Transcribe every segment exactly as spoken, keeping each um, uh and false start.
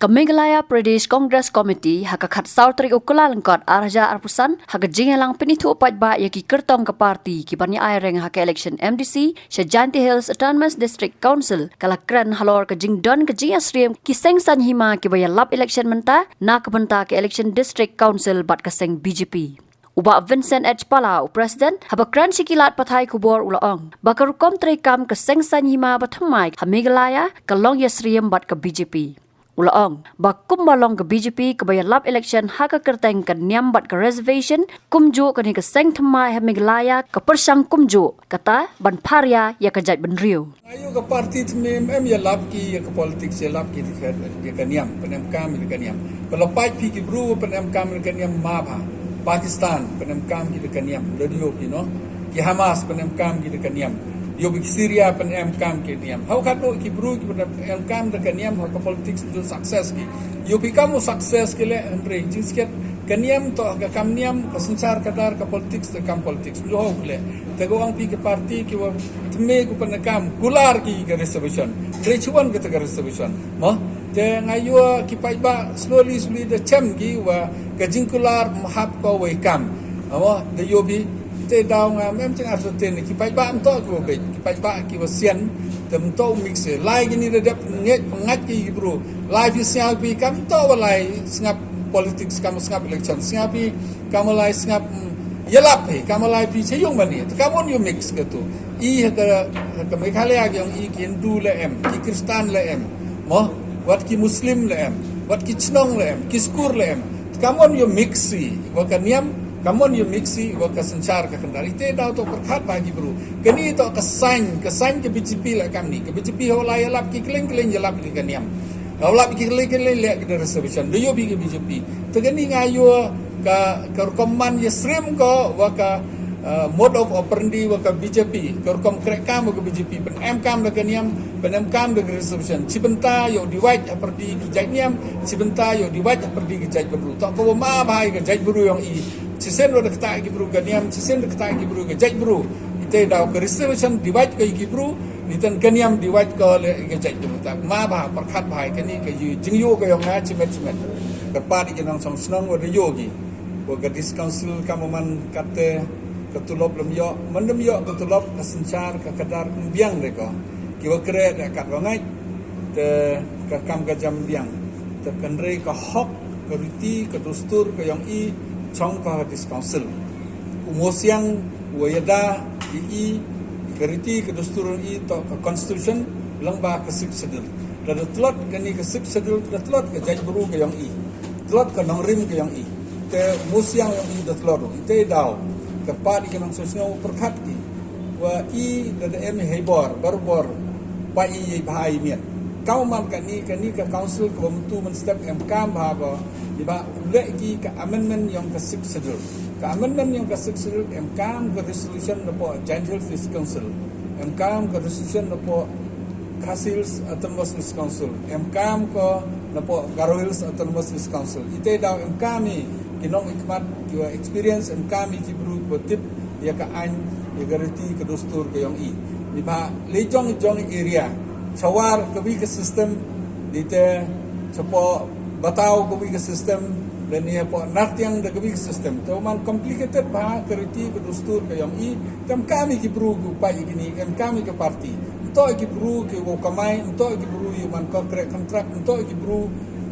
Ka Meghalaya Pradesh Congress Committee ha ka khatsaw tarik u Kyllalyngkot arhajar arphew san ha ka jingïalang pynithuh paidbah ïa ki kyrtong ka party ki ban ïa ai reng ha ka election M D C sha Jaintia Hills Autonomous District Council ka la kren halor ka jingdon ka jingïasyriem ki seng saiñ hima kiba ïalap election mynta na ka bynta ka election District Council bad ka seng B J P. U Bah Vincent H Pala, u President, haba kren sha ki lad pathai khubor u la ong ba ka rukom treikam ka seng saiñ hima ba thymmai ha Meghalaya ka long ïasyriem bad ka B J P. U la ong ba kumba long ka B J P kaba ïalap election ha ka kyrteng ka niam bad ka reservation, kumjuh kane ka seng thymmai ha Meghalaya ka pyrshang kumjuh, kata ban pharia ïa ka jaitbynriew. Nga ïoh ka party thymmai em ïalap ki ïa ka politics, ïalap ki ïa ka niam, pynemkam ïa ka niam. Ka la pait phi ki bru pynemkam ïa ka niam ma bha. Pakistan pynemkam ki ïa ka niam, la ïoh ki, no. Ki Hamas pynemkam ki ïa ka niam. Ïoh ki Syria pynemkam ki niam. Hau kat no ki bru ki pynemkam ïa ka niam ha ka politics tu success ki. Ïoh ki kam u success ki le, hynrei jingskhet ka niam to ka kam niam, ka synshar ka dar, ka politics to kam politics. Ïoh hau ki le. Te ka ong phi ki party ki wa thymmai ku pynemkam kular ki ka reservation. Hynrei chuan ka ta ka reservation. Mo, te nga ïoh ki paidbah slowly slowly da chem ki wa ka jingkular mahap ko wei kam. Mo, da ïoh phi te daw nga mem chang ar soten ki paidbah ym to ki wa bej, ki paidbah ki wa sian, te ym to mix. Lai ki ni da dep ngeit pyngat ki bru. Lai phi sian phi kam to wa lai sngap politics, kam sngap election, sian phi kam lai sngap, mm, ïalap phi kam lai phi chayung mani. Te kam on ïoh mix ka tu. I ha ka, ha ka Meghalaya ki ong i ki Hindu le em, ki Kristan le em. Mo, wat ki Muslim le em, wat ki chnong le em, ki skur le em. Te kam on ïoh mix i wa ka niam, kam on ïoh mix i wa ka synshar ka kyndar. Ite daw to pyrkhat ba ki bru. Kani to ka saiñ, ka saiñ ka B J P la kam ni. Ka B J P hau lai ïalap ki kylling kylling ïalap ki ka niam. Hau lap ki kylling kylling le ki da reservation. Da ïoh phi ka B J P. Te kani nga ïoh ka, ka rukom man ïasyriem ko wa ka, uh, mode of operandi wa ka B J P. Ka rukom kreh kam wa ka B J P. Pynemkam da ka niam, pynemkam da ka reservation. Chibynta ïoh divide ha pyrdi ki jait niam, chibynta ïoh divide ha pyrdi ki jait bru. To ka wa ma bha ïa ka jait bru yong i. Chisien wa da kata ki bru ka niam, chisien da kata ki bru ka jait bru. Ite daw ka reservation divide ko i ki bru, ni tan ka niam divide ko le i ka jait bru. Ta ma bha pyrkhat bha i kani ka ïoh jingïoh ka yong nga chimet chimet. Ka pat i ki nongshong shnong wa da ïoh ki. Wa ka District Council kam man kate ka tulop lem ïoh, man lem ïoh ka tulop ka synshar ka kadar ym biang de ko. Ki wa kreh de kat wa ngait. Te ka kam ka jam biang. Te kan rei ka hok, ka riti, ka dustur ka yong i chong ka District Council. U Mosiang wa ïada i, i ka riti ka dustur i to ka constitution lang ba ka Sixth Schedule. Da da tlot kani ka Sixth Schedule, da tlot ka jait bru ka yong i. Tlot ka nongrim ka yong i. Te Mosiang yong i da tlot u. Ite daw ka pat i ka nongshong shnong pyrkhat ki. Wa i da da em i hei bor, bor bor. Pa i i bha i miet. Kau man kani, kani ka council ka wa mutu man step em kam bha ba. Iba u leh ki ka amendment yong ka Sixth Schedule. Ka amendment yong ka Sixth Schedule em kam ka resolution na po Jaintia Hills District Council. Em kam ka resolution na po Khasi Hills Autonomous District Council. Em kam ko na po Garo Hills Autonomous District Council. Ite daw em kam i ki nongmihkhmat ki wa experience em kam i ki bru ki wa tip ïa ka aiñ, ïa ka riti ka dustur ka yong i. Ni ba le jong jong area. Chawar ka wi ka system, ni te chapo Batau ka wi ka system, le ni po Nartiang da ka wi ka system. Te man complicated ba ka riti ka dustur ka yong i, kam kam i ki bru ki u pai i kini, em kam i ka party. Nto i ki bru ki wa kamai, nto i ki bru i man ko kreh contract, nto i ki bru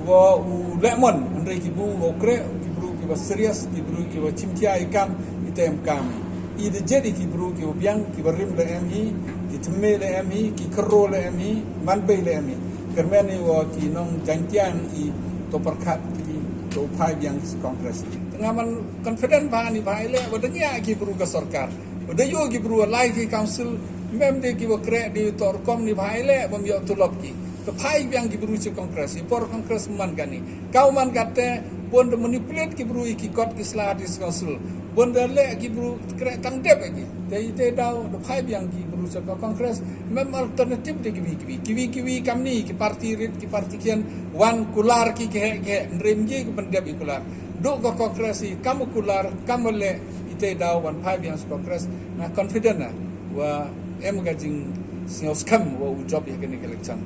wa u lemon, hynrei ki bru wa kreh, ki bru ki wa serious, ki bru ki wa chimchia i kam, i te em kam i. I da jet i ki bru ki wa biang, ki wa rim le em hi, ki thymme le em hi, ki kyrro le em hi, man bei le em hi. Kyrmen i wa ki nong Jaintia i to pyrkhat i to phai biang ki Congress. Te nga man confident ba ni ba i le, wa da ngia ki bru ka sorkar. Wa da ïoh ki bru wa lai ki council, mem de ki wa kreh de to rukom ni ba i le, bam ïoh tulop ki. To phai biang ki bru chi Congress, i por Congress man kani. Kau man kate, bun da manipulate ki bru i ki kot ki sla di council. Bun da le ki bru kreh tang dep ki. Te i te daw, da phai biang ki bru chi Congress, mem alternative de ki wi ki wi. Ki wi ki wi kam ni, ki party rit, ki party kian, wan kular ki ki he ki he, nrem ki ki ban dep i kular. Duk ka Congress i, kam kular, kam le, i te daw, wan phai biang chi Congress, nga confident na, wa em ka jing sngewskhem, wa u jop ïa kani ka election.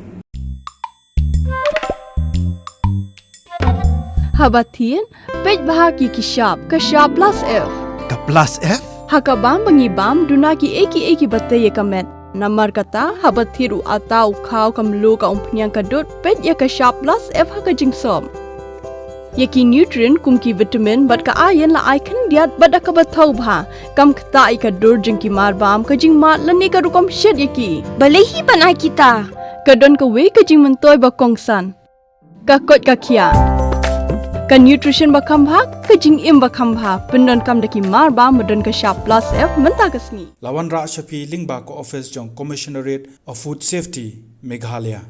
Haba thied, peit bha ki ki shap, ka shap plus F. Ka plus F? Ha ka bam ba ngi bam, duna ki ei ki ei ki ba tei ïa ka met. Namar kata, haba thied u ata, u khaw, ka mluh, ka umphniang, ka dud, peit ïa ka shap plus F ha ka jingsop. Ïa ki nutrient kum ki vitamin bad ka iron la ai khyndiat bad da kaba thaw bha. Kam ktah ïa ka dur jong ki mar bam, ka jingmad lane ka rukom shet ïa ki. Balei hi ban ai kita? Ka don kawei ka jingmyntoi ba kongsan. Ka koit ka khiah. Ka nutrition ba kham bha, ka jingim ba kham bha. Pyndonkam da ki mar bam ba don ka shap plus F mynta ka sngi. La wanrah sha phi lyngba ka office jong Commissionerate of Food Safety, Meghalaya.